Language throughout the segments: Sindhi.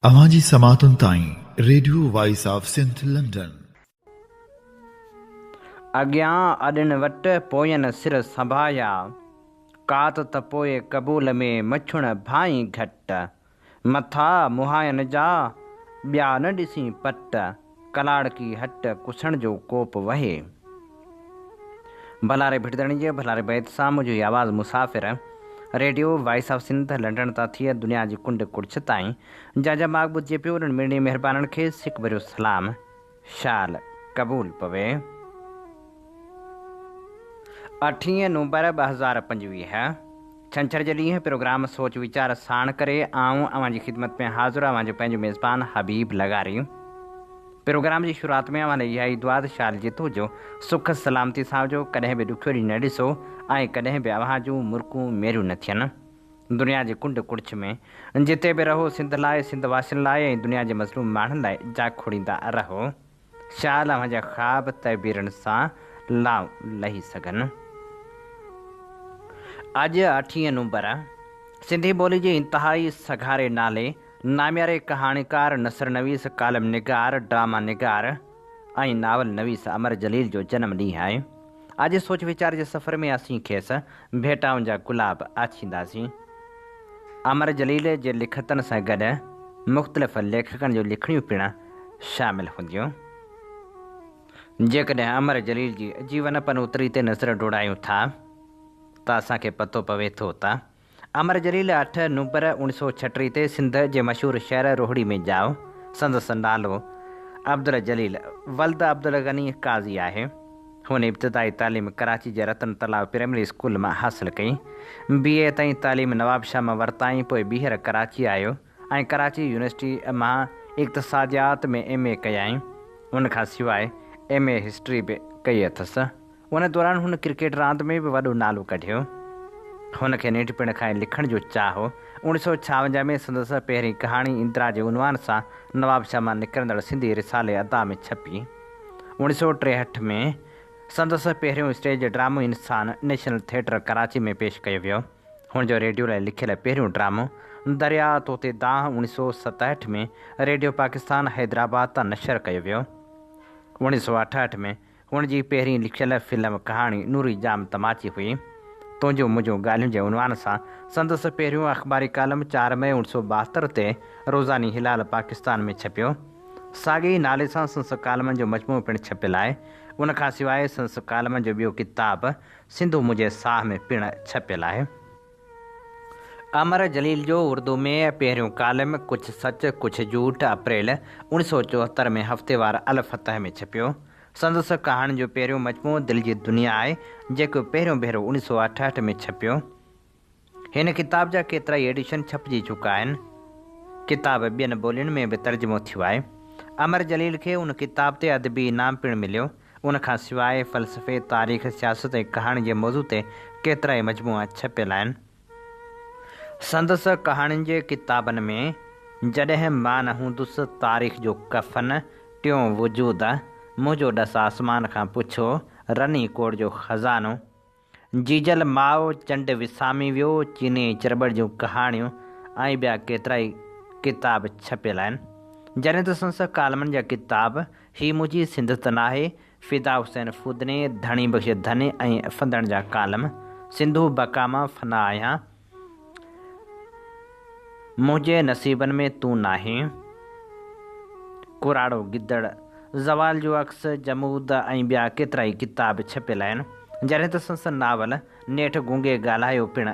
اوهان جي سماعتن تائين radio voice of Sindh London. اڳيان اڏن وٽ پوين سر سنڀايا، ڪات ته پوء قبول ۾ مڇڻ ڀانئين گهٽ. مٿا مهاين جا، ٻيا نه ڏسين پٽ، ڪلاڙڪي هٽ ڪسڻ جو ڪوپ وهي. ڀلاري ڀٽ-ڌڻي جي ڀلاري بيت سان منهنجو هي آواز مسافر radio voice of Sindh London تان ٿي دنيا جي ڪنڊ ڪڙڇ تائين جا جا ماڳ ٻڌجي پيو انهن مڙني مهربانن کي سڪ ڀريو سلام شال قبول پوي. اٺين نومبر 2025 ڇنڇر جي ڏينهن پروگرام سوچ ويچار ساڻ ڪري آئون اوهان جي خدمت ۾ حاضر اوهان جو پنهنجو ميزبان حبيب لغاري. پروگرام جي شروعات ۾ اوهان لاء اها ئي دعا ته شال جت هجو، سک سلامتي سان هجو، ڪڏهن به ڏکيو ڏينهن نه ڏسو ۽ ڪڏهن به اوهان جون مرڪون ميريون نه ٿين. دنيا جي ڪنڊ ڪڙڇ ۾ جتي به رهو سنڌ لاء، سنڌ واسين لاء ۽ دنيا جي مظلوم ماڻهن لاء جاکوڙيندا رهو. شال اوهان جا خواب تعبيرن سان لائون لهي سگهن. اڄ اٺين نومبر سنڌي ٻولي جي انتهائي سگهاري نالي نامياري ڪهاڻيڪار، نثر نويس، ڪالم نگار، ڊراما نگار ۽ ناول نويس امر جليل جو جنم ڏينهن آهي. اڄ سوچ ويچار جي سفر ۾ اسين کيس ڀيٽائن جا گلاب آڇينداسين. امر جليل جي لکتن سان گڏ مختلف ليکڪن جون لکڻيون پڻ شامل هونديون. جيڪڏهن امر جليل جي جيون پنوتري تي نظر ڊوڙايون ٿا ته اسان کي پتو پوي ٿو ته امر جليل اٺ نومبر اوڻيھ سؤ ڇٽيھ تي سنڌ جي مشهور شهر روهڙي ۾ ڄائو. سندس نالو عبدالجليل ولد عبدالغني قاضي آهي. هن ابتدائي تعليم ڪراچي جي رتن تلاء پرائمري اسڪول مان حاصل ڪئي. بي اي تائين تعليم نوابشاهه مان ورتائين پوء ٻيهر ڪراچي آيو ۽ ڪراچي يونيورسٽي مان اقتصاديات ۾ ايم اي ڪيائين. ان کان سواء ايم اي هسٽري به ڪئي اٿس. ان دوران هن ڪرڪيٽ راند ۾ به وڏو نالو ڪڍيو. هن کي ننڍپڻ کان ئي لکڻ جو چاهه هو. اوڻيھ سؤ ڇاونجاهه ۾ سندس پهرين ڪهاڻي اندرا جي عنوان سان نوابشاهه مان نڪرندڙ سنڌي رسالي ادا ۾ ڇپي. اوڻيھ سؤ ٽيهٺ ۾ سندس پهريون اسٽيج ڊرامو انسان نيشنل ٿيٽر ڪراچي ۾ پيش ڪيو ويو. هن جو ريڊيو لاء لکيل پهريون ڊرامو درياء توتي دانهن اوڻيھ سؤ ستهٺ ۾ ريڊيو پاڪستان حيدرآباد تان نشر ڪيو ويو. اوڻيھ سؤ اٺهٺ ۾ هن جي پهرين لکيل فلم ڪهاڻي نوري ڄام تماچي هئي. تنهنجون منهنجون ڳالهيون جي عنوان سان سندس پهريون اخباري ڪالم چار مئي اوڻ سؤ 72 تي روزاني هلال پاڪستان ۾ ڇپيو. ساڳئي ئي نالي سان سندس ڪالمن جو مجموعو پڻ ڇپيل آهي. ان کان سواء سندس ڪالمن جو ٻيو ڪتاب سنڌو منهنجي ساهه ۾ پڻ ڇپيل آهي. امر جليل جو اردو ۾ پهريون ڪالم ڪجهه سچ ڪجهه جهوٺ اپريل اوڻيھ سؤ چوهتر ۾ هفتيوار الفتح ۾ ڇپيو. سندس ڪهاڻين جو پهريون مجموعو دل جي دنيا آهي، جيڪو پهريون ڀيرو اوڻيھ سؤ اٺهٺ ۾ ڇپيو. هن ڪتاب جا ڪيترائي ايڊيشن ڇپجي چڪا آهن. ڪتاب ٻين ٻولين ۾ به ترجمو ٿيو آهي. امر جليل کي ان ڪتاب تي ادبي انعام پڻ مليو. ان کان سواء فلسفي، تاريخ، سياست ۽ ڪهاڻي جي موضوع تي ڪيترائي مجموعا ڇپيل آهن. سندس ڪهاڻين جي ڪتابن ۾ جڏهن مان نه هوندس، تاريخ جو ڪفن، ٽيون وجود، منهنجو ڏس آسمان کان پڇو، رني ڪوٽ جو خزانو، جيجل ماء، چنڊ وسامي ويو، چيني ۽ چرٻڙ جون ڪهاڻيون ۽ ٻيا ڪيترائي ڪتاب ڇپيل آهن. جڏهن ته سندس ڪالمن جا ڪتاب هي منهنجي سنڌ ته ناهي، فدا حسين ڦودني، ڌڻي بخش ڌني ۽ ڦندڻ جا ڪالم، سنڌو بقا مان فنا آهيان، منهنجي نصيبن ۾ تون ناهين، ڪراڙو گدڙ، زوال جو عڪس، جمود ۽ ٻيا ڪيترائي ڪتاب ڇپيل آهن. جڏهن ته سندس ناول نيٺ گونگي ڳالهايو پڻ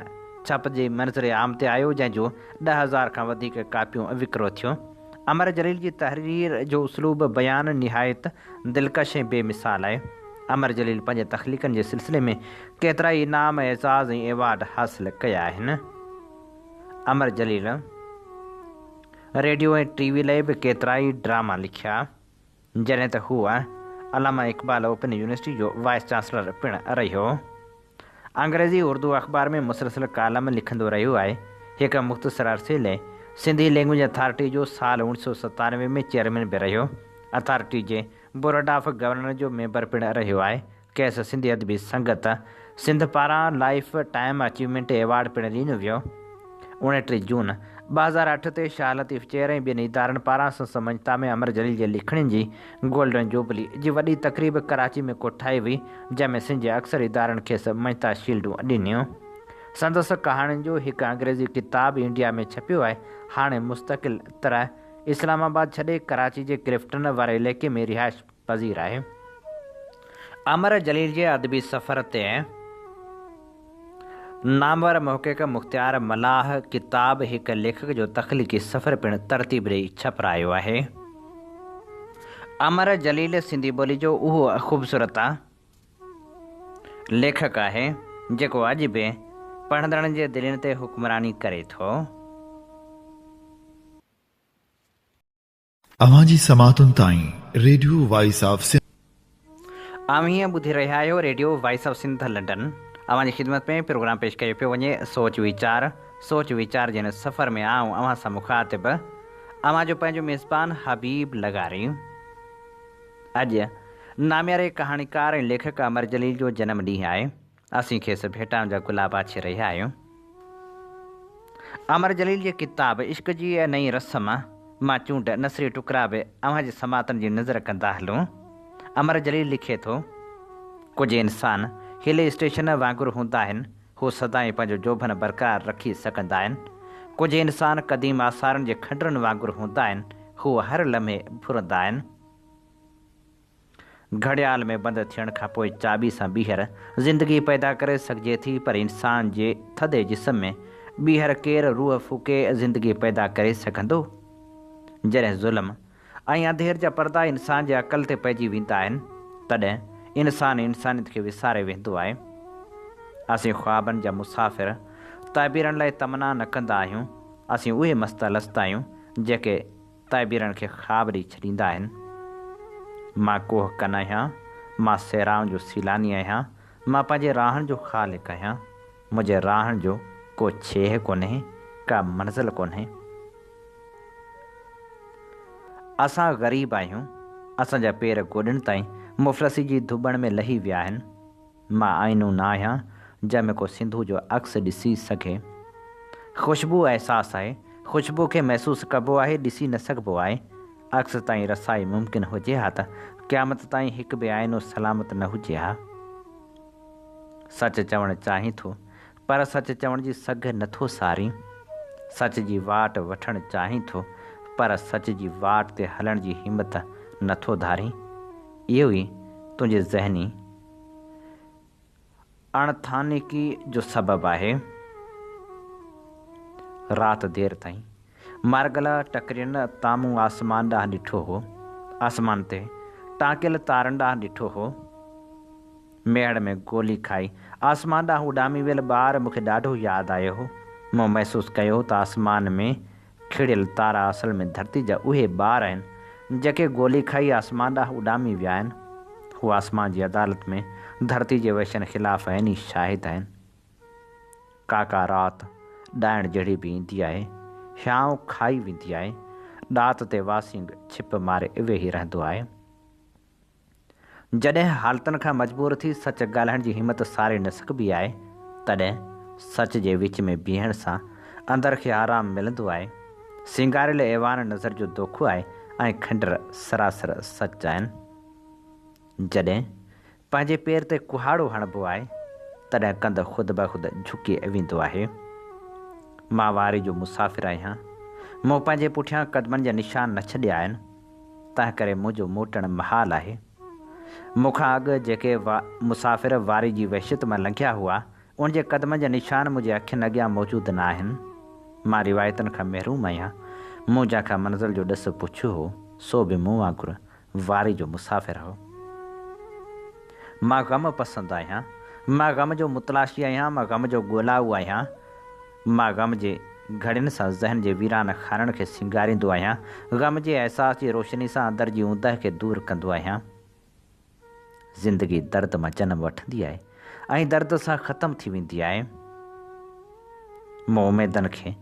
ڇپجي منظر عام تي آيو جنهن جون 10,000 کان وڌيڪ ڪاپيون وڪرو ٿيون. امر جليل جي تحرير جو اسلوب بيان نهايت دلڪش ۽ بي مثال آهي. امر جليل پنهنجي تخليقن جي سلسلي ۾ ڪيترائي انعام، اعزاز ۽ ايوارڊ حاصل ڪيا آهن. امر جليل ريڊيو ۽ ٽي وي لاء به ڪيترائي ڊراما لکيا. جڏهن ته هو علامه اقبال اوپن يونيورسٽي جو وائيس چانسلر پڻ رهيو. انگريزي اردو اخبار ۾ مسلسل ڪالم لکندو رهيو آهي. هڪ مختصر عرصي لئه سنڌي لينگويج اٿارٽي جو سال اوڻيھ سؤ ستانوي ۾ چيئرمين به رهيو. اٿارٽي جي بورڊ آف گورنر جو ميمبر پڻ رهيو آهي. کيس سنڌي ادبي سنگت سنڌ پاران لائيف ٽائيم اچيومينٽ ايوارڊ پڻ ڏنو ويو. اوڻيٽيھ جون 2008 تي شاهه لطيف چيئر ۽ ٻين ادارن پاران سنس مڃتا ۾ امر جليل جي لکڻين جي گولڊن جوبلي جي وڏي تقريب ڪراچي ۾ ڪوٺائي وئي، جنهن ۾ سنڌ جي اڪثر ادارن کيس مڃتا شيلڊون ڏنيون. سندس ڪهاڻين جو هڪ انگريزي ڪتاب انڊيا ۾ ڇپيو آهي. هاڻي مستقل طرح اسلام آباد ڇڏي ڪراچي جي ڪلفٽن واري علائقي ۾ رهائش پذير آهي. امر جليل جي ادبي سفر تي نامور محقق مختيار ملاح ڪتاب هڪ ليکڪ جو تخليقي سفر پڻ ترتيب ڏئي ڇپرايو آهي. امر جليل سنڌي ٻولي جو اهو خوبصورت ليکڪ آهي، جيڪو اڄ به پڙهندڙن جي دلين تي حڪمراني ڪري ٿو. اوهان جي سماعتن تائين ريڊيو وائس آف سنڌ. اوهين ٻڌي رهيا آهيو radio voice of Sindh London. اوهان جي خدمت ۾ پروگرام پيش ڪيو پيو وڃي سوچ ويچار. سوچ ويچار جي هن سفر ۾ آئون اوهان سان مخاطب اوهان جو پنهنجو ميزبان حبيب لغاري. اڄ نامياري ڪهاڻيڪار ۽ ليکڪ امر جليل جو جنم ڏينهن آهي. اسين کيس ڀيٽائن جا گلاب آڇي رهيا آهيون. امر جليل جي ڪتاب عشق جي نئين رسم مان چونڊ نثري ٽڪرا به اوهان جي سماعتن جي نظر ڪندا هلون. امر جليل لکي ٿو، ڪجهه انسان هل اسٽيشن وانگر هوندا آهن، هو سدائين پنهنجو جوڀن برقرار رکي سگهندا آهن. ڪجهه انسان قديم آثارن جي کنڊرن وانگر هوندا آهن، هو هر لمحي ڀرندا آهن. گهڙيال ۾ بند ٿيڻ کان پوء چاٻي سان ٻيهر زندگي پيدا ڪري سگهجي ٿي پر انسان جي ٿڌي جسم ۾ ٻيهر ڪير روح ڦوڪي زندگي پيدا ڪري سگهندو؟ جڏهن ظلم ۽ انڌير جا پردا انسان جي عقل تي پئجي ويندا آهن تڏهن انسان انسانيت کي وساري ويهندو آهي. اسين خوابن جا مسافر تعبيرن لاء تمنا نه ڪندا آهيون، اسين اهي مست الست آهيون جيڪي تعبيرن کي خواب ڏئي ڇڏيندا آهن. مان ڪوهه ڪن آهيان، مان صحرائن جو سيلاني آهيان، مان پنهنجي راهن جو خالق آهيان. منهنجي راهن جو ڪو ڇيهه ڪونهي، ڪا منزل ڪونهي. اسان غريب آهيون، اسان جا پير گوڏن تائين مفلسي جي ڌوٻڻ ۾ لهي ويا آهن. مان آئينو نه آهيان، جنهن ۾ ڪو سنڌوء جو عڪس ڏسي سگهي. خوشبوء احساس آهي. خوشبوء کي محسوس ڪبو آهي، ڏسي نه سگهبو آهي. عڪس تائين رسائي ممڪن هجي ها ته قيامت تائين هڪ به آئينو سلامت نه هجي ها. سچ چوڻ چاهين ٿو، پر سچ چوڻ جي سگهه نه ٿو سارين. سچ جي واٽ وٺڻ چاهين ٿو، پر سچ جي واٽ تي هلڻ جي همت نه ٿو ڌارين. اهو ئي تنهنجي ذهني اڻٿانيڪي جو سبب آهي. رات دير تائين مارگلا ٽڪرين تان مون آسمان ڏانهن ڏٺو هو. آسمان تي ٽانڪيل تارن ڏانهن ڏٺو هو. ميهڙ ۾ گولي کائي آسمان ڏانهن اڏامي ويل ٻار مون کي ڏاڍو ياد آيو هو. مون محسوس ڪيو ته آسمان ۾ کڙيل تارا اصل ۾ ڌرتي جا اهي ٻار آهن، جيڪي گولي کائي آسمان ڏانهن اڏامي ويا آهن. هو آسمان جي عدالت ۾ ڌرتي جي وحشين خلاف عيني شاهد آهن. ڪا ڪا رات ڏائڻ جهڙي به ايندي آهي. هيانء کائي ويندي آهي. ڏات تي واسينگ ڇپ ماري ويهي رهندو آهي. جڏهن حالتن کان مجبور ٿي سچ ڳالهائڻ جي همت ساري نه سگهبي آهي، تڏهن سچ جي وچ ۾ بيهڻ سان اندر کي آرام ملندو آهي. سينگاريل ايوان نظر جو دوکو آهي ۽ کنڊر سراسر سچ آهن. جڏهن پنهنجي پير تي ڪهاڙو هڻبو آهي، تڏهن ڪنڌ خودبخود جهڪي ويندو آهي. مان واري جو مسافر آهيان. مون پنهنجي پٺيان قدمن جا نشان نه ڇڏيا آهن. تنهنڪري منهنجو موٽڻ محال آهي. مون کان اڳ جيڪي مسافر واري جي وحشت مان لنگهيا هئا، ان جي قدمن جا نشان منهنجي اکين اڳيان موجود نه آهن. مان روايتن کان محروم آهيان. مون جنهن کان منزل جو ڏس پڇيو هو، سو به مون وانگر واري جو مسافر هو. مان غم پسند آهيان. مان غم جو متلاشي آهيان. مان غم جو ڳولائو آهيان. مان غم جي گهڙين سان ذهن جي ويران خانن کي سينگاريندو آهيان، غم جي احساس جي روشني سان اندر جي اوندهه کي دور ڪندو آهيان. زندگي درد مان جنم وٺندي آهي ۽ درد سان ختم ٿي ويندي آهي. مون اميدن کي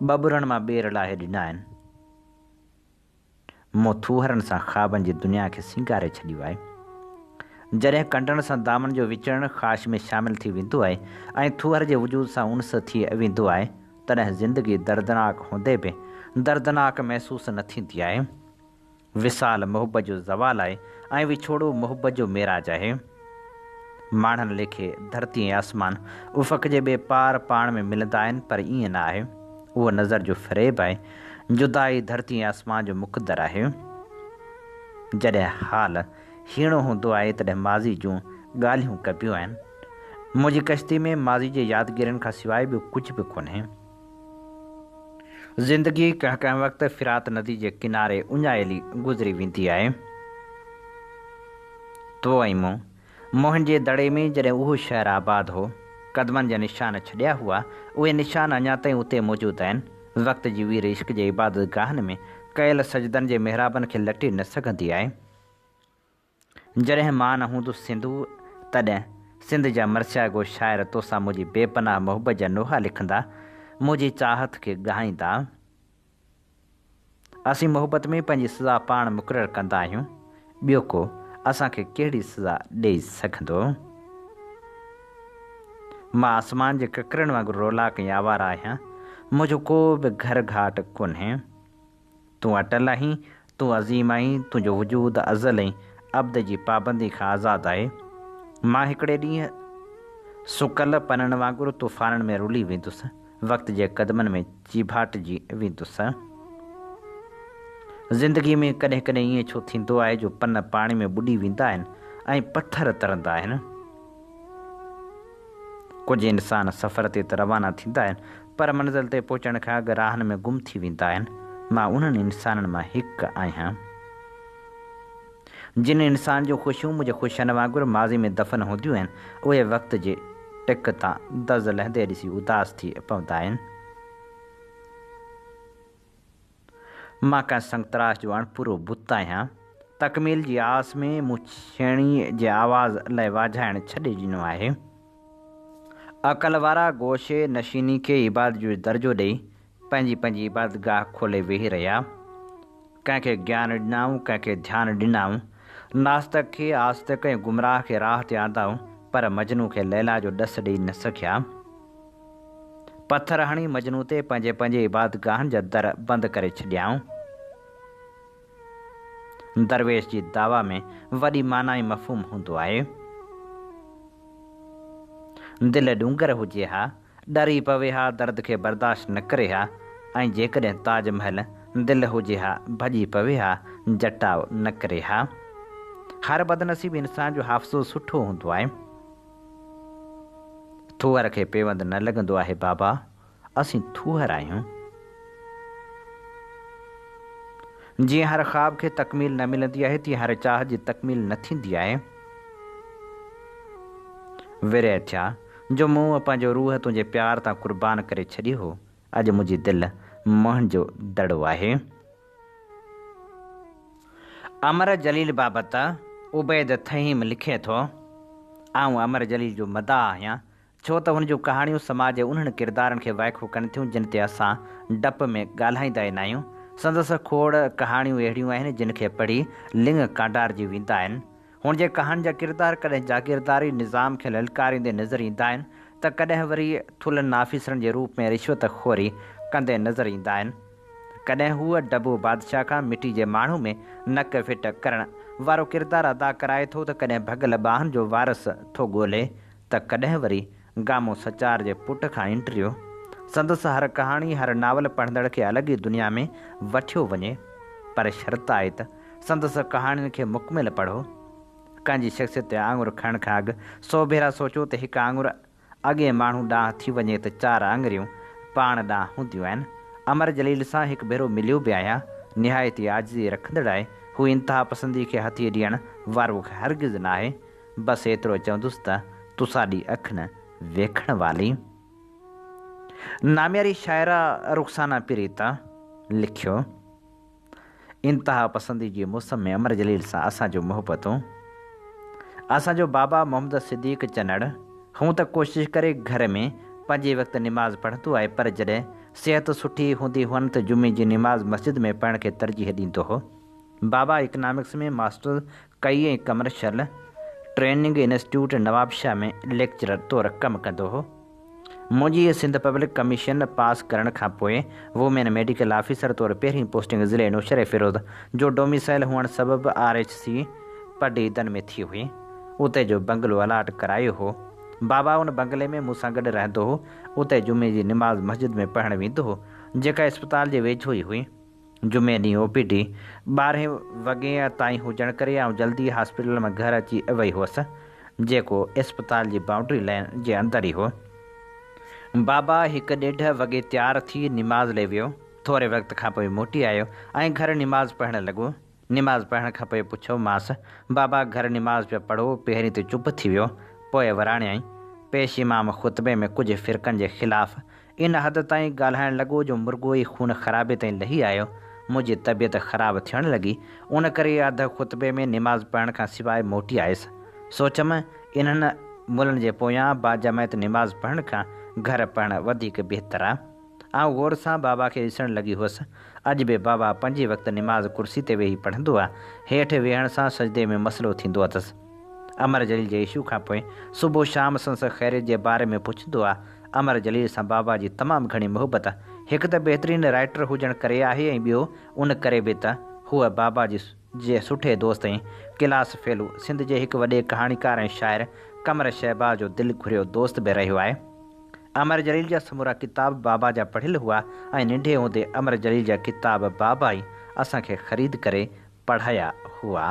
ٻٻرن مان ٻير لاهي ڏنا آهن. مون ٿوهرن سان خوابن جي دنيا کي سينگاري ڇڏيو آهي. جڏهن ڪنڊن سان دامن جو وچڙڻ خاش ۾ شامل ٿي ويندو آهي ۽ ٿوهر جي وجود سان انس ٿي ويندو آهي، تڏهن زندگي دردناڪ هوندي به دردناڪ محسوس نه ٿيندي آهي. وصال محبت جو زوال آهي ۽ وڇوڙو محبت جو معراج آهي. ماڻهن ليکي ڌرتي ۽ آسمان افق جي ٻئي پار پاڻ ۾ ملندا آهن پر ائين نه آهي. اهو نظر جو فريب آهي. جدائي ڌرتي ۽ آسمان جو مقدر آهي. جڏهن حال هيڻو هوندو آهي تڏهن ماضي جون ڳالهيون ڪبيون آهن. منهنجي ڪشتي ۾ ماضي جي يادگيرين کان سواء ٻيو ڪجهه به ڪونهي. زندگي ڪنهن ڪنهن وقت فرات ندي جي ڪناري اڃايل ئي گذري ويندي آهي. تو ۽ مون، موهن جي دڙي ۾ جڏهن اهو شهر آباد هو، قدمن جا نشان ڇڏيا هئا، اهي نشان اڃا تائين اتي موجود آهن. وقت جي وير عشق جي عبادت گاهن ۾ ڪيل سجدن جي محرابن کي لٽي نه سگهندي آهي. جڏهن مان نه هوندس سنڌو، تڏهن سنڌ جا مرثيه گو شاعر توسان منهنجي بي پناهه محبت جا نوحا لکندا، منهنجي چاهت کي ڳائيندا. اسين محبت ۾ پنهنجي سزا پاڻ مقرر ڪندا آهيون، ٻيو ڪو اسان کي ڪهڙي سزا ڏيئي سگهندو؟ مان آسمان جي ڪڪرن وانگر رولاڪ ۽ آواره آهيان، منهنجو ڪو به گهر گهاٽ ڪونهي. تون اٽل آهين، تون عظيم آهين، تنهنجو وجود ازل ۽ ابد جي پابندي کان آزاد آهي. مان هڪڙي ڏينهن سڪل پنن وانگر طوفانن ۾ رلي ويندس، وقت جي قدمن ۾ چيڀاٽجي ويندس. زندگيء ۾ ڪڏهن ڪڏهن ائين ڇو ٿيندو آهي جو پن پاڻي ۾ ٻڏي ويندا آهن ۽ پٿر ترندا آهن؟ ڪجهه انسان سفر تي ته روانا ٿيندا آهن پر منزل تي پهچڻ کان اڳ راهن ۾ گم ٿي ويندا آهن. مان انهن انسانن مان هڪ آهيان. جن انسان جون خوشيون منهنجي خوشين وانگر ماضي ۾ دفن هونديون آهن، اهي وقت جي ٽڪ تان دز لهندي ڏسي اداس ٿي پوندا آهن. مان ڪنهن سنگتراش جو اڻپورو بت آهيان. تڪميل جي آس ۾ مون ڇيڻي جي آواز لئه واجهائڻ ڇڏي ڏنو آهي. عقل وارا گوشي نشيني کي عبادت جو درجو ڏئي پنهنجي پنهنجي عبادتگاهه کولي ويهي رهيا. ڪنهن کي گيان ڏنائون، ڪنهن کي ڌيان ڏنائون. ناستڪ کي آستڪ ۽ گمراهه کي راهه تي آندائون، پر مجنون کي ليليٰ جو ڏس ڏئي نه سگهيا. پٿر هڻي مجنون تي پنهنجي پنهنجي عبادتگاهن جا در بند ڪري ڇڏيائون. درويش جي دعويٰ ۾ وڏي معنيٰ ۽ مفهوم هوندو آهي. دل ڏونگر هجي ها، ڏري پوي ها، درد کي برداشت نه ڪري ها ۽ جيڪڏهن تاج محل دل هجي ها، ڀڄي پوي ها، جٽاء نه ڪري ها. هر بدنصيب انسان جو حافظو سٺو هوندو آهي. ٿوهر کي پيوند نه لڳندو آهي بابا، اسين ٿوهر آهيون. جيئن هر خواب کي تڪميل نه ملندي آهي، تيئن هر چاهت جي تڪميل نه ٿيندي آهي. ورهيه ٿيا، جو مون پنهنجو روح تنهنجي پيار تان قربان ڪري ڇڏيو هو، اڄ منهنجي دل موهن جو دڙو آهي. امر جليل بابت عبيد ٿهيم لکي ٿو، آئون امر جليل جو مداح آهيان، ڇو ته هن جون ڪهاڻيون سماج جي انهن ڪردارن کي وائکو ڪن ٿيون جن تي اسان ڊپ ۾ ڳالهائيندا ئي ناهيون. سندس کوڙ ڪهاڻيون اهڙيون آهن جن کي پڙهي لڱ ڪانڊارجي ويندا آهن. هن جي ڪهاڻين جا ڪردار ڪڏهن جاگيرداري نظام کي للڪاريندي نظر ايندا آهن ته ڪڏهن وري ٿلهن آفيسرن جي روپ ۾ رشوت خوري ڪندي نظر ايندا آهن. ڪڏهن هو ڊبو بادشاهه کان مٽي جي ماڻهو ۾ نڪ ڦٽ ڪرڻ وارو ڪردار ادا ڪرائي ٿو ته ڪڏهن ڀڳل ٻانهن جو وارث ٿو ڳولي ته ڪڏهن وري گامو سچار جي پٽ کان انٽريو. سندس هر ڪهاڻي، هر ناول پڙهندڙ کي الڳ ئي دنيا ۾ وٺيو وڃي. پر شرط آهي ته سندس ڪهاڻين کي مڪمل پڙهو. ڪنهن جي شخصيت تي آڱر کڻڻ کان اڳ سو ڀيرا سوچو ته هڪ آڱر اڳئين ماڻهو ڏانهن ٿي وڃي ته چار آڱريون پاڻ ڏانهن هونديون آهن. امر جليل سان هڪ ڀيرو مليو به آهيان. نهايت ئي عاجزي رکندڙ آهي. هو انتها پسندي کي هٿي ڏيڻ وارو هرگز ناهي. بس ايترو چوندس ته تساڏي اک نه ويکڻ والي. نامياري شاعره رخسانه پريتا لکيو. انتها پسندي جي موسم ۾ امر جليل سان اسان جون محبتون. اسان جو بابا محمد صديق چنڙ هون ته ڪوشش ڪري گهر ۾ پنجين وقت نماز پڙهندو آهي پر جڏهن صحت سٺي هوندي هئن ته جمعي جي نماز مسجد ۾ پڙهڻ کي ترجيح ڏيندو هو. بابا اڪنامڪس ۾ ماسٽرز ڪئي ۽ commercial training institute Nawabshah ۾ lecturer طور ڪم ڪندو هو. منهنجي سنڌ پبلڪ ڪميشن پاس ڪرڻ کان پوء وومين ميڊيڪل آفيسر طور پهرين پوسٽنگ ضلعي نوشهري فيروز جو ڊوميسائل هئڻ سبب آر ايڇ سي پڊعيدن ۾ ٿي هئي. اتي جو بنگلو الاٽ ڪرايو هو. بابا ان بنگلي ۾ مون سان گڏ رهندو هو. اتي جمعي جي نماز مسجد ۾ پڙهڻ ويندو هو، جيڪا اسپتال جي ويجهو ئي هئي. جمعي ڏينهن او پي ڊي ٻارهين وڳي تائين هجڻ ڪري آئون جلدي هاسپيٽل مان گهر اچي وئي هئس، جيڪو اسپتال جي بائونڊري لائين جي اندر ئي هو. بابا هڪ ڏيڍ وڳي تيار ٿي نماز لئي ويو. ٿوري وقت کان پوء موٽي آيو ۽ گهر نماز پڙهڻ لڳو. نماز پڙهڻ کان پوء پڇيومانس، بابا گهر نماز پيا پڙهو؟ پهرين ته چپ ٿي ويو، پوء وراڻيائين، پيش امام خطبي ۾ ڪجهه فرقن جي خلاف ان حد تائين ڳالهائڻ لڳو جو مرڳو ئي خون خرابي تائين لهي آيو، منهنجي طبيعت خراب ٿيڻ لڳي، ان ڪري اڌ خطبي ۾ نماز پڙهڻ کان سواء موٽي آيس. سوچيم، انهن ملن جي پويان باجماعت نماز پڙهڻ کان گهر پڙهڻ وڌيڪ بهتر آ. آئون غور سان بابا کي ڏسڻ لڳي هئس. اڄ به بابا پنجين وقت نماز ڪرسي تي ويهي پڙهندو آ. هيٺ ويهڻ سان سجدي ۾ مسئلو ٿيندو اٿس. امر جليل جي اشو کان پوء صبح شام سندس خيريت جي باري ۾ پڇندو آ. امر جليل سان بابا جي تمام گهڻي محبت هڪ ته بهترين رائيٽر هجڻ ڪري آهي ۽ ٻيو ان ڪري به ته هو بابا جي جي سٺي دوست ۽ ڪلاس فيلو سنڌ جي هڪ وڏي ڪهاڻيڪار ۽ شاعر قمر شهباز جو دل گهريو دوست به رهيو آهي. امر جليل جا سمورا ڪتاب بابا جا پڙهيل هئا ۽ ننڍي هوندي امر جليل جا ڪتاب بابا ئي اسان کي خريد ڪري پڙهايا هئا.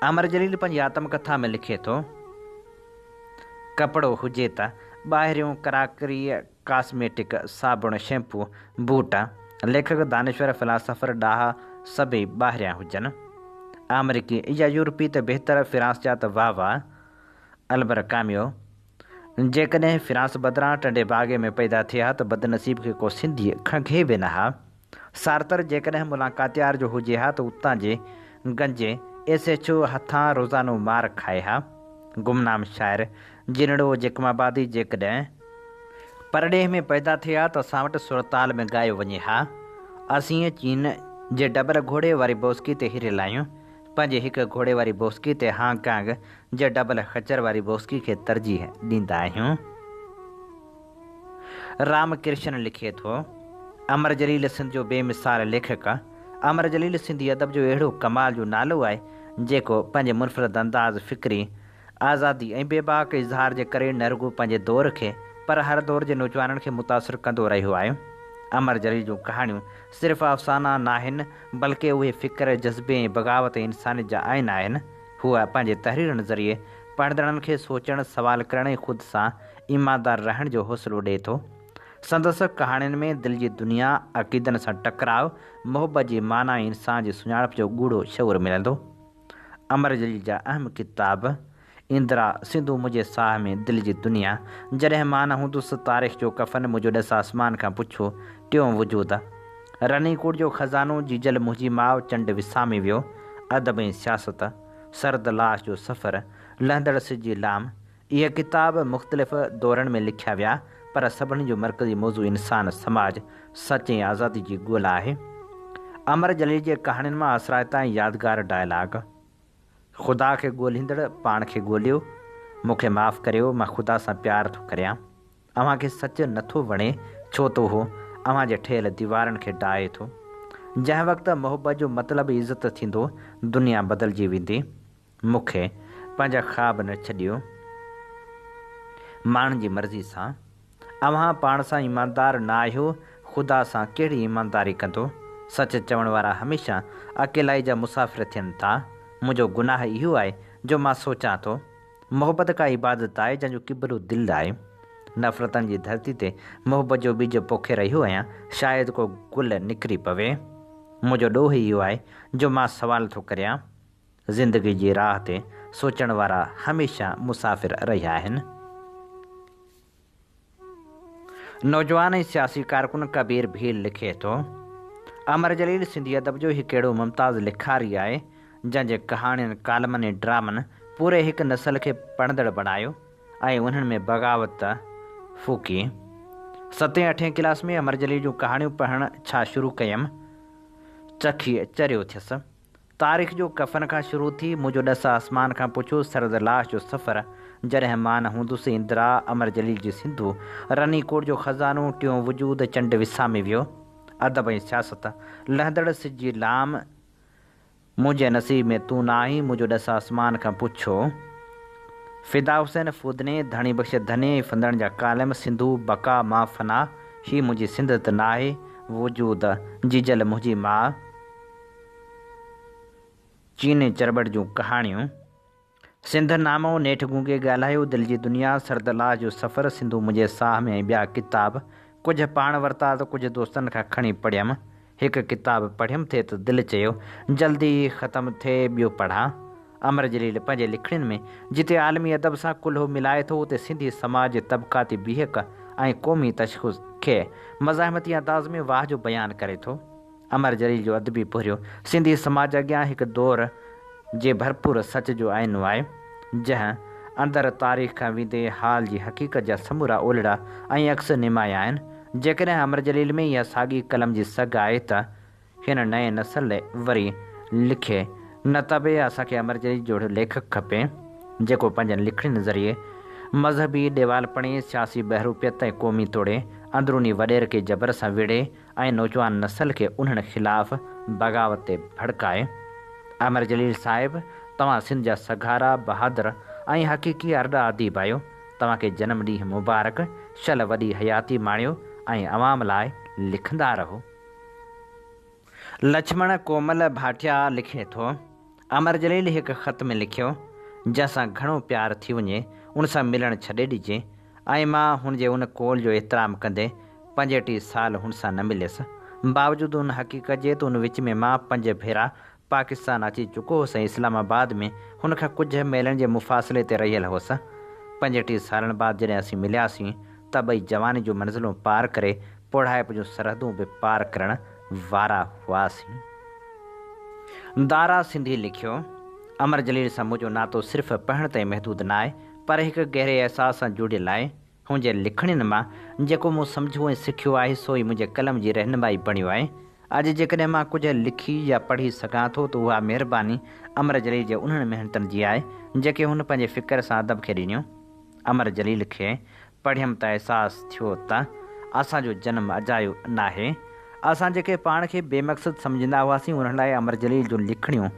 امر جليل پنهنجي آتم ڪٿا ۾ لکي ٿو، ڪپڙو هجي ته ٻاهريون ڪراڪري، ڪاسميٽڪ، صابڻ، شيمپو، بوٽ، ليکڪ، دانشور، فلاسافر، ڏاها سڀئي ٻاهريان هجن. آمريڪي يا يورپي ته بهتر، فرانس جا ته واهه واهه. البر ڪاميو، جيڪڏهن فرانس بدران ٽنڊي باگي ۾ پيدا ٿئي ها ته بدنصيب کي ڪو سنڌي کنگهي به نه ها. سارتر جيڪڏهن ملان ڪاتيار جو هجي ها ته اتان جي گنجي ايس ايڇ او هٿان روزانو مار کائي ها. گمنام شاعر جنڙو جيڪب آبادي جيڪڏهن پرڏيهه ۾ پيدا ٿئي ها ته اسان وٽ سرتال ۾ ڳايو وڃي ها. اسين چين جي ڊبل گهوڙي واري بوسڪي تي هريل آهيون. پنهنجي هڪ گهوڙي واري بوسڪي تي هانگ ڪانگ جي ڊبل خچر واري بوسڪي کي ترجيح ڏيندا آهيون. رام ڪرشن لکي ٿو، امر جليل سنڌ جو بي مثال ليکڪ امر جليل سنڌي ادب جو اهڙو ڪمال جو نالو آهي، جيڪو پنهنجي منفرد انداز، فڪري آزادي ۽ بيباڪ اظهار جي ڪري نه رڳو پنهنجي دور کي پر هر دور جي نوجوانن کي متاثر ڪندو رهيو آهي. امر جليل جون ڪهاڻيون صرف افسانا ناهن بلڪه اهي فڪر، جذبي ۽ بغاوت ۽ انسانيت جا آئينا آهن. هو پنهنجي تحريرن ذريعي پڙهندڙن کي سوچڻ، سوال ڪرڻ ۽ خود سان ايماندار رهڻ جو حوصلو ڏئي ٿو. سندس ڪهاڻين ۾ دل جي دنيا، عقيدن سان ٽڪراء، محبت جي معنيٰ ۽ انسان جي سڃاڻپ جو ڳوڙهو شعور ملندو. امر جليل جا اهم ڪتاب، اندرا، سنڌو منهنجي ساهه ۾، دل جي دنيا، جڏهن مان نه هوندس، تاريخ جو ڪفن، منهنجو ڏس آسمان کان پڇو، ٽيون وجود، رني ڪوٽ جو خزانو، جيجل منهنجي ماء، چنڊ وسامي ويو، ادب ۽ سياست، سرد لاش جو سفر، لهندڙ سج جي لام، اهي ڪتاب مختلف دورن ۾ لکيا ويا، پر سڀني جو مرڪزي موضوع انسان، سماج، سچ ۽ آزادي جي ڳولا آهي. امر جليل جي ڪهاڻين مان اثرائتا ۽ يادگار ڊائلاگ، خدا کي ڳولهيندڙ پاڻ کي ڳوليو، مون کي معاف ڪريو، مان خدا سان پيار ٿو ڪريان. اوهان کي سچ نه ٿو وڻي، ڇو ته اهو اوهان جي ٺهيل ديوارن کي ڊاهي ٿو. جنهن وقت محبت جو مطلب عزت ٿيندو، دنيا بدلجي ويندي. مون کي پنهنجا خواب نه ڇڏيو. ماڻهن جي مرضي سان. اوهان پاڻ سان ايماندار نه آهيو، خدا سان ڪهڙي ايمانداري ڪندو؟ سچ چوڻ وارا هميشه اڪيلائي جا مسافر ٿين ٿا. منهنجو گناهه اهو آهي جو مان سوچان ٿو. محبت ڪا عبادت آهي جنهن جو قبلو دل آهي. نفرتن جي ڌرتي تي محبت جو ٻج پوکي رهيو آهيان، شايد ڪو گل نڪري پوي. منهنجو ڏوهه اهو آهي جو مان سوال ٿو ڪريان. زندگي جي راهه تي سوچڻ وارا هميشه مسافر رهيا آهن. نوجوان ۽ سياسي ڪارڪن ڪبير ڀيل لکي ٿو، امر جليل سنڌي ادب جو هڪ اهڙو ممتاز لکاري آهي، جنهن جي ڪهاڻين، ڪالمن ۽ ڊرامن پوري هڪ نسل کي پڙهندڙ بڻايو ۽ انهن ۾ بغاوت ڦوڪي. ستين اٺين ڪلاس ۾ امر جليل جون ڪهاڻيون پڙهڻ ڇا شروع ڪيم، چکي چريو ٿيس. تاريخ جو ڪفن کان شروع ٿي، منهنجو ڏس آسمان کان پڇو، سرد لاش جو سفر، جڏهن مان نه هوندس، اندرا، امر جليل جي سنڌو، رني ڪوٽ جو خزانو، ٽيون وجود، چنڊ وسامي ويو، ادب ۽ سياست، لهندڙ سج جي لام، منهنجي نصيب ۾ تون نه آهين، منهنجو ڏس آسمان کان پڇو، فدا حسين ڦودني، ڌڻي بخش ڌني ۽ ڦندڻ جا ڪالم، سنڌو، بقا مان فنا، هي منهنجي سنڌ ته ناهي، وجود، جيجل منهنجي ماء، چيني چرٻٽ جون ڪهاڻيون. سنڌ نامو، نيٺ گونگي ڳالهايو، دل جي دنيا، سرد لاش جو سفر، سنڌو منهنجي ساهه ۾ ۽ ٻيا ڪتاب ڪجهه پاڻ ورتا ته ڪجهه دوستن کان کڻي پڙهيم. هڪ ڪتاب پڙهيم ٿي ته دل چيو جلدي ختم ٿئي ٻيو پڙهان. امر جليل پنهنجي لکڻين ۾ جتي عالمي ادب سان ڪلهو ملائي ٿو اتي سنڌي سماج جي طبقاتي بيهڪ ۽ قومي تشخص کي مزاحمتي انداز ۾ واهه جو بيان ڪري ٿو. امر جليل جو ادبي پورهيو سنڌي سماج اڳيان هڪ دور جي ڀرپور سچ جو آئينو آهي، جنهن اندر تاريخ کان ويندي حال جي حقيقت جا سمورا اولڙا ۽ عڪس نمايان آهن. جيڪڏهن امر جليل ۾ اها ساڳي قلم جي سگهه آهي ته هن نئين نسل وري لکي نه ته به اسان کي امر جليل جهڙو ليکڪ کپي، جيڪو پنهنجن لکڻين ذريعي مذهبي ڏيوالپڻي، سياسي ٻهروپيت ۽ قومي توڙي اندروني وڏيرڪي جبر سان وڙهي ۽ نوجوان نسل کي انهن خلاف بغاوت تي ڀڙڪائي. امر جليل صاحب توهان سنڌ جا سگهارا، بهادر ۽ حقيقي ارڏا اديب آهيو. توهان کي جنم ڏينهن مبارڪ، شل وڏي حياتي ماڻيو ۽ عوام لاء لکندا رهو. لڇمڻ ڪومل ڀاٽيا لکي ٿو، امر جليل هڪ خط ۾ لکيو، جنهن سان گهڻو پيار ٿي وڃي، ان سان ملڻ ڇڏي ڏجي ۽ مان هن جي ان قول جو احترام ڪندي 35 سال هن سان نه مليس. باوجود ان حقيقت جي ته ان وچ ۾ مان پنج ڀيرا پاڪستان اچي چڪو هوس ۽ اسلام آباد ۾ هن کان ڪجهه ميلن جي مفاصلي تي رهيل هوس. 35 سالن بعد جڏهن اسين ملياسين ته ٻئي جواني جون منزلون پار ڪري پوڙهائپ جون سرحدون به پار ڪرڻ وارا هئاسين. دارا سنڌي لکيو، امر جليل سان منهنجو ناتو صرف پڙهڻ تائين محدود ناهي پر هڪ گهري احساس سان جڙيل آهي. هن جي لکڻين مان جيڪو مون سمجهيو ۽ سکيو آهي سو ئي منهنجي قلم جي رهنمائي بڻيو آهي. اڄ جيڪڏهن مان ڪجهه لکي يا پڙهي سگهان ٿو ته اها مهرباني امر جليل جي انهن محنتن جي آهي جيڪي هن پنهنجي فڪر سان ادب کي ڏنيون. امر جليل کي پڙهيم ته احساس ٿيو ته اسان جو جنم اجايو ناهي. اسان جيڪي پاڻ کي بي مقصد سمجهندا هئاسين انهن لاء امر جليل جون لکڻيون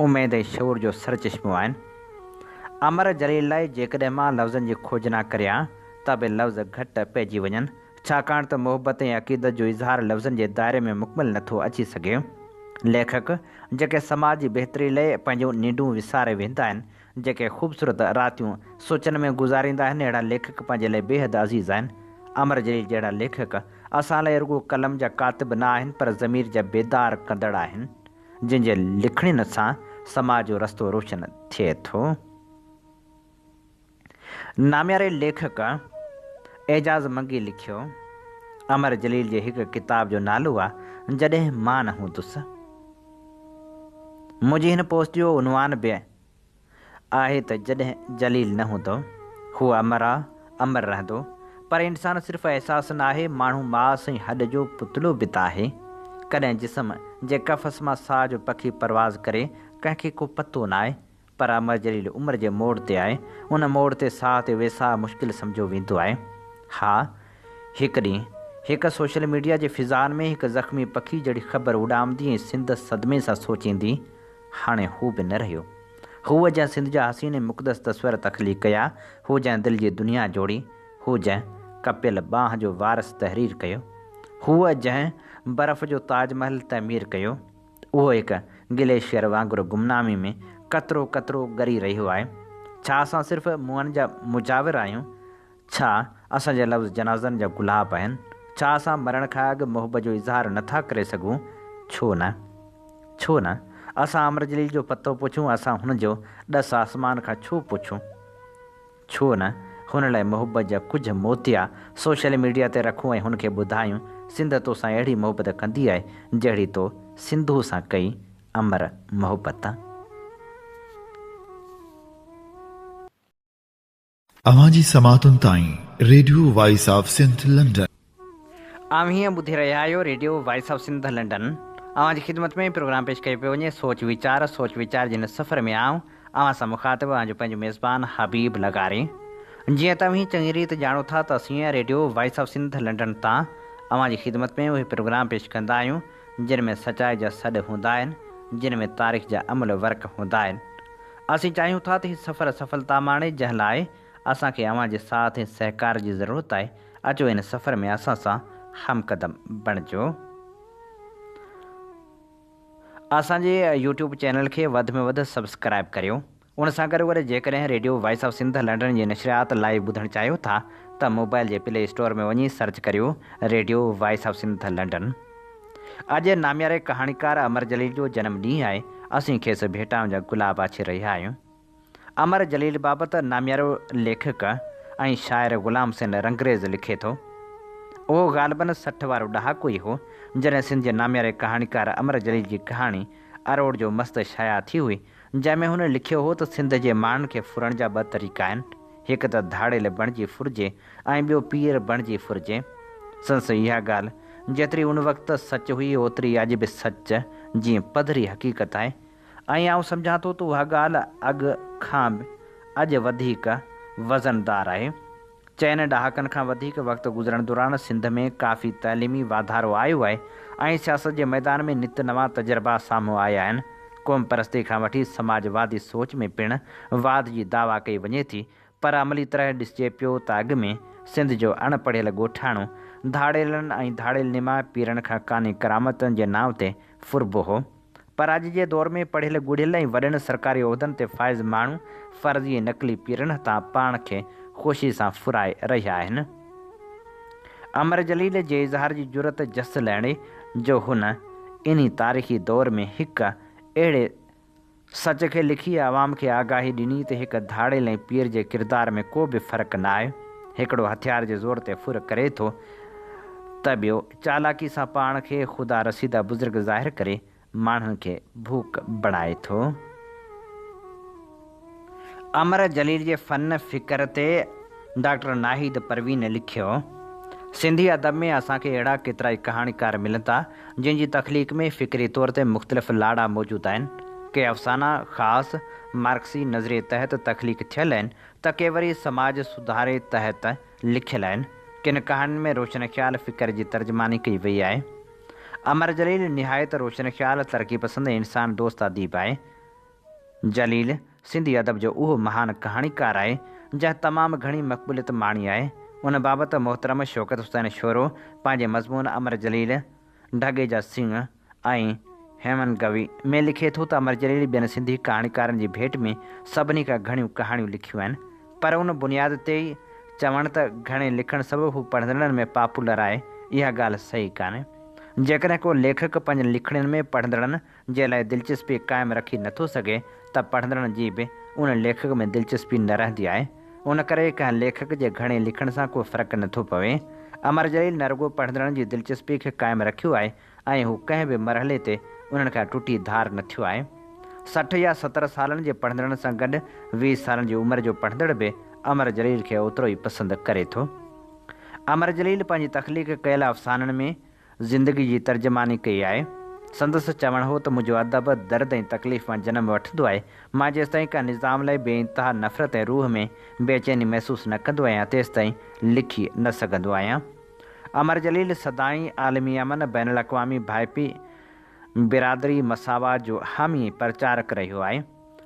اميد ۽ شعور جو سرچشمو آهن. امر جليل لاء جيڪڏهن مان لفظن جي کوجنا ڪريان ته به لفظ گهٽ پئجي وڃن، ڇاڪاڻ ته محبت ۽ عقيدت جو اظهار لفظن جي دائري ۾ مڪمل نٿو اچي سگهي. ليکڪ جيڪي سماج جي بهتري لئه پنهنجون ننڊون وساري ويهندا آهن، جيڪي خوبصورت راتيون سوچن ۾ گذاريندا آهن، اهڙا ليکڪ پنهنجي لئه بيحد عزيز آهن. امر جليل جهڙا ليکڪ اسان لئه رڳو قلم جا ڪاتب نه آهن پر ضمير جا بيدار ڪندڙ آهن. جن جي لکڻين سان سماج جو رستو روشن ٿئي ٿو. نامياري ليکڪ اعجاز منگي لکيو، امر جليل جي هڪ ڪتاب جو نالو آ جڏهن مان نه هوندس. منهنجي هن پوسٽ جو عنوان به آهي ته جڏهن جليل نه هوندو، هو امر آ، امر رهندو. پر انسان صرف احساس ناهي، ماڻهو ماس ۽ هڏ جو پتلو به ته آهي. ڪڏهن جسم جي قفس مان ساهه جو پکي پرواز ڪري، ڪنهن کي ڪو پتو ناهي. پر امر جليل عمر جي موڙ تي آهي. ان موڙ تي ساهه تي ويساهه مشڪل سمجهيو ويندو آهي. ها، هڪ ڏينهن، هڪ سوشل ميڊيا جي فضائن ۾ هڪ زخمي پکي جهڙي خبر اڏامندي ۽ سنڌ صدمي سان سوچيندي، هاڻي هو به نه رهيو. هو جنهن سنڌ جا حسين ۽ مقدس تصوير تخليق ڪيا، هو جنهن دل جي دنيا جوڙي، هو جنهن ڪپيل ٻانهن جو وارث تحرير ڪيو، هو جنهن برف جو تاج محل تعمير ڪيو، اهو هڪ گليشيئر وانگر گمنامي ۾ قطرو قطرو ڳري رهيو آهي. ڇا اسان صرف منهن جا مجاور آهيون؟ ڇا اسان جا لفظ جنازن جا گلاب آهن؟ ڇا اسان مرڻ کان اڳ محبت جو اظهار نه ٿا ڪري سگهون؟ ڇو نه؟ ڇو نه؟ اسان امر جليل جو پتو پڇون، اسان هن جو ڏس آسمان کان ڇو پڇون؟ ڇو نه هن لاء محبت جا ڪجهه موتيا سوشل ميڊيا تي رکون ۽ هن کي ٻڌايون، سنڌ توسان اهڙي محبت ڪندي آهي، جهڙي تو سنڌو سان ڪئي امر محبت. اوهان جي سماعتن تائين radio voice of Sindh London. اوهين ٻڌي رهيا آهيو radio voice of Sindh London. اوهان جي خدمت ۾ پروگرام پيش ڪيو پيو وڃي سوچ ويچار سوچ ويچار جي هن سفر ۾ آئون اوهان سان مخاطب اوهان جو پنهنجو ميزبان حبيب لغاري. جيئن ته اوهين چڱي ريت ڄاڻو ٿا ته اسين radio voice of Sindh London تان اوهان جي خدمت ۾ اهي پروگرام پيش ڪندا آهيون جن ۾ سچائي جا سڏ هوندا آهن، جن ۾ تاريخ جا املهه ورق هوندا آهن. اسين چاهيون ٿا ته هي سفر سڦلتا ماڻي جنهن لاء اسان کي اوهان جي ساٿ ۽ سهڪار جي ضرورت آهي. اچو هن سفر ۾ اسان سان هم قدم بڻجو. اسان جي يوٽيوب چينل کي وڌ ۾ وڌ سبسڪرائيب ڪريو. ان سان گڏوگڏ جيڪڏهن radio voice of Sindh London جي نشريات لائيو ٻڌڻ چاهيو ٿا ته موبائل جي پلي اسٽور ۾ وڃي سرچ ڪريو radio voice of Sindh London. اڄ نامياري ڪهاڻيڪار امر جليل جو جنم ڏينهن آهي. اسين کيس ڀيٽائن جا گلاب آڇي رهيا آهيون. امر جليل بابت ناميارو ليکڪ ۽ شاعر غلام حسين رنگريز لکي ٿو، اهو غالباً 60 وارو ڏهاڪو ئي هو، جڏهن سنڌ جي نامياري ڪهاڻيڪار امر جليل جي ڪهاڻي اروڙ جو مست شايع ٿي هئي، جنهن ۾ هن لکيو هو ته سنڌ جي ماڻهن کي ڦرڻ جا ٻه طريقا آهن، هڪ ته ڌاڙيل بڻجي ڦرجي ۽ ٻيو پير بڻجي ڦرجي. سندس اها ڳالهه جيتري ان وقت سچ هئي، اوتري اڄ به سچ جيئن پڌري حقيقت آهي. ۽ آئون سمجهان ٿو ته اها ڳالهه اڳ کان به اڄ وڌيڪ وزندار آهي. چئن ڏهاڪن کان وڌيڪ وقت گذرڻ دوران سنڌ ۾ ڪافي تعليمي واڌارو آيو آهي ۽ سياست جي ميدان ۾ نت نوان تجربا سامهون آيا آهن. قومپرستي کان وٺي سماجوادي سوچ ۾ پڻ واڌ جي دعويٰ ڪئي وڃي ٿي پر عملي طرح ڏسجي پيو ته اڳ ۾ سنڌ جو اڻ پڙهيل ڳوٺاڻو ڌاڙيلن ۽ ڌاڙيل نما پيرن کان ڪاني ڪرامتن جي نانء تي ڦربو هو. پر اڄ جي دور ۾ پڙهيل ڳڙهيل ۽ وڏن سرڪاري عهدن تي فائز ماڻهو فرضي ۽ نقلي پيرن هٿان پاڻ کي خوشي سان ڦرائي رهيا آهن. امر جليل جي اظهار جي جرئت جس لهڻي جو هن انهي تاريخي دور ۾ هڪ اهڙي سچ کي لکي عوام کي آگاهي ڏني ته هڪ ڌاڙيل ۽ پير جي ڪردار ۾ ڪو به فرق نه آهي. هڪڙو هٿيار جي زور تي ڦر ڪري ٿو ته ٻيو چالاڪي سان پاڻ کي خدا رسيده بزرگ ظاهر ڪري ماڻهن کي ڀوڪ بڻائي ٿو. امر جليل جي فن فڪر تي ڊاڪٽر ناهيد پروين لکيو، سنڌي ادب ۾ اسان کي اهڙا ڪيترائي ڪهاڻيڪار ملن ٿا، جن جي تخليق ۾ فڪري طور تي مختلف لاڙا موجود آهن. ڪي افسانا خاص مارڪسي نظريي تحت تخليق ٿيل آهن ته ڪي وري سماج سڌاري تحت لکيل آهن. ڪن ڪهاڻين ۾ روشن خيال فڪر جي ترجماني ڪئي وئي آهي. امر جليل نهايت روشن خيال، ترقي پسند ۽ انسان دوست اديب آهي. جليل سنڌي ادب جو اهو مهان ڪهاڻيڪار آهي، جنهن تمام گهڻي مقبوليت ماڻي آهي. ان بابت محترم شوڪت حسين شورو پنهنجي مضمون امر جليل، ڍڳي جا سڱ ۽ هيمنگوي ۾ لکي ٿو ته امر جليل ٻين سنڌي ڪهاڻيڪارن جي ڀيٽ ۾ سڀني کان گهڻيون ڪهاڻيون لکيون آهن پر ان بنياد تي ئي چوڻ ته گهڻي لکڻ سبب هو پڙهندڙن ۾ پاپولر آهي اها ڳالهه صحيح ڪانهي. جيڪڏهن ڪو ليکڪ پنهنجن لکڻين ۾ پڙهندڙن جي لاء دلچسپي قائم رکي نٿو سگهي ته پڙهندڙن جي به ان ليکڪ ۾ دلچسپي نه رهندي آهي. ان ڪري ڪنهن ليکڪ جي گهڻي لکڻ سان ڪو فرق نٿو پوي. امر جليل نه رڳو پڙهندڙن جي دلچسپي کي قائم رکيو آهي ۽ هو ڪنهن به مرحلي تي انهن کان ٽٽي ڌار نه ٿيو آهي. 60 يا 70 سالن جي پڙهندڙن سان گڏ 20 سالن جي عمر جو پڙهندڙ به امر جليل کي اوترو ئي پسند ڪري ٿو. امر جليل پنهنجي تخليق ڪيل افسانن ۾ زندگي جي ترجماني ڪئي آهي. سندس چوڻ هو ته منهنجو ادب درد ۽ تڪليف مان جنم وٺندو آهي. مان جيستائين ڪنهن نظام لاء بي انتها نفرت ۽ روح ۾ بيچيني محسوس نه ڪندو آهيان تيستائين لکي نه سگهندو آهيان. امر جليل سدائين عالمي امن، بين الاقوامي ڀائپي، برادري، مساوات جو حامي ۽ پرچارڪ رهيو آهي.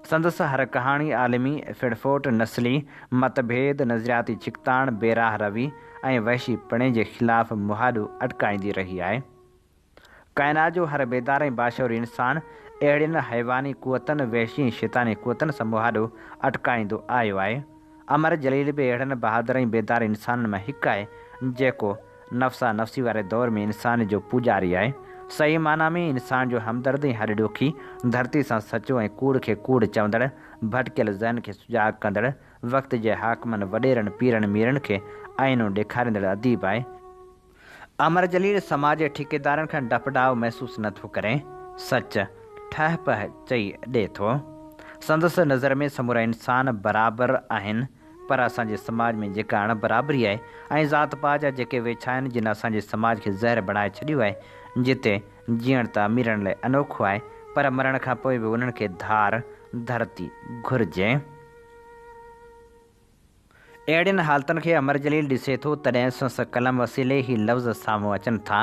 سندس هر ڪهاڻي عالمي ڦڙڦوٽ، نسلي مت ڀيد، نظرياتي ڇڪتاڻ، بي راهه روي ۽ وحشي پڻي جي خلاف مهاڏو اٽڪائيندي رهي آهي. ڪائنات جو هر بيدار ۽ باشعور انسان اهڙين حيواني قوتن، وحشي ۽ شيطاني قوتن سان مهاڏو اٽڪائيندو آيو آهي. امر جليل به اهڙن بهادر ۽ بيدار انسانن مان هڪ آهي، جيڪو نفسا نفسي واري دور ۾ انسان جو پوڄاري آهي. صحيح معنيٰ ۾ انسان جو همدرد ۽ هڏ ڏوکي، ڌرتي سان سچو ۽ ڪوڙ کي ڪوڙ چوندڙ، ڀٽڪيل ذهن کي سجاڳ ڪندڙ، وقت جي حاڪمن، وڏيرن، پيرن ميرن کي آئينو ڏيکاريندڙ اديب آهي. امر جليل سماج جي ٺيڪيدارن کان ڊپ ڊاء محسوس نه ٿو ڪري، سچ ٺهه پهه چئي ڏئي ٿو. سندس نظر ۾ سمورا انسان برابر آهن، پر اسان جي سماج ۾ جيڪا اڻ برابري آهي ۽ ذات پات جا جيڪي ويڇا آهن جن اسان جي سماج کي زهر بڻائي ڇڏيو آهي، جتي جيئڻ ته اميرن لاء انوکو آهي، پر مرڻ کان پوء به انهن کي ڌار. ڌرتي گهرجي. اهڙين حالتن کي امر جليل ڏسي ٿو تڏهن سنس قلم وسيلي هي لفظ سامهون اچن ٿا،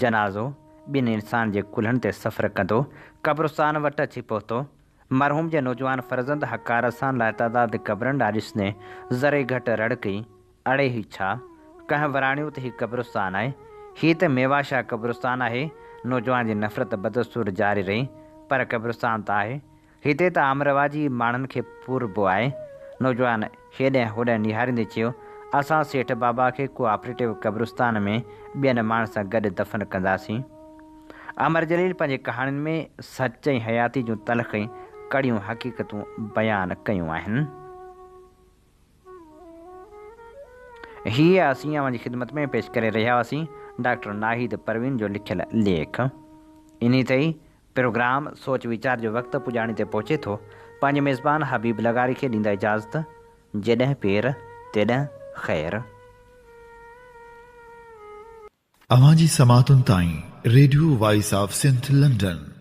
جنازو ٻن انسان جي ڪلهن تي سفر ڪندو قبرستان وٽ اچي پهتو. مرحوم جي نوجوان فرزند حقارت سان لاتعداد قبرن ڏانهن ڏسندي ذري گهٽ رڙ ڪئي، اڙي هي ڇا؟ ڪنهن وراڻيو ته هي قبرستان آهي. هي ته ميوا شاهه قبرستان آهي. نوجوان جي نفرت بدستور جاري رهي، پر قبرستان ته آهي. هتي ته عام رواجي ماڻهن کي پوربو آهي. نوجوان هيڏانهن هوڏانهن نهاريندي چيو، اسان سيٺ بابا کي ڪوآپريٽو قبرستان ۾ ٻين ماڻهن سان گڏ دفن ڪنداسين. امر جليل پنهنجي ڪهاڻين ۾ سچ ۽ حياتي جون تلخ ۽ ڪڙيون حقيقتون بيان ڪيون آهن. هيء اسين اوهان جي خدمت ۾ پيش ڪري رهيا هئاسين ڊاڪٽر ناهيد پروين جو لکيل ليک. انهي تي ئي پروگرام سوچ ويچار جو وقت پڄاڻي تي پهچي ٿو. پنهنجي ميزبان حبيب لغاري کي ڏيندا اجازت. جيڏهن پير تيڏهن خير. اوهان جي سماعتن تائين radio voice of Sindh London.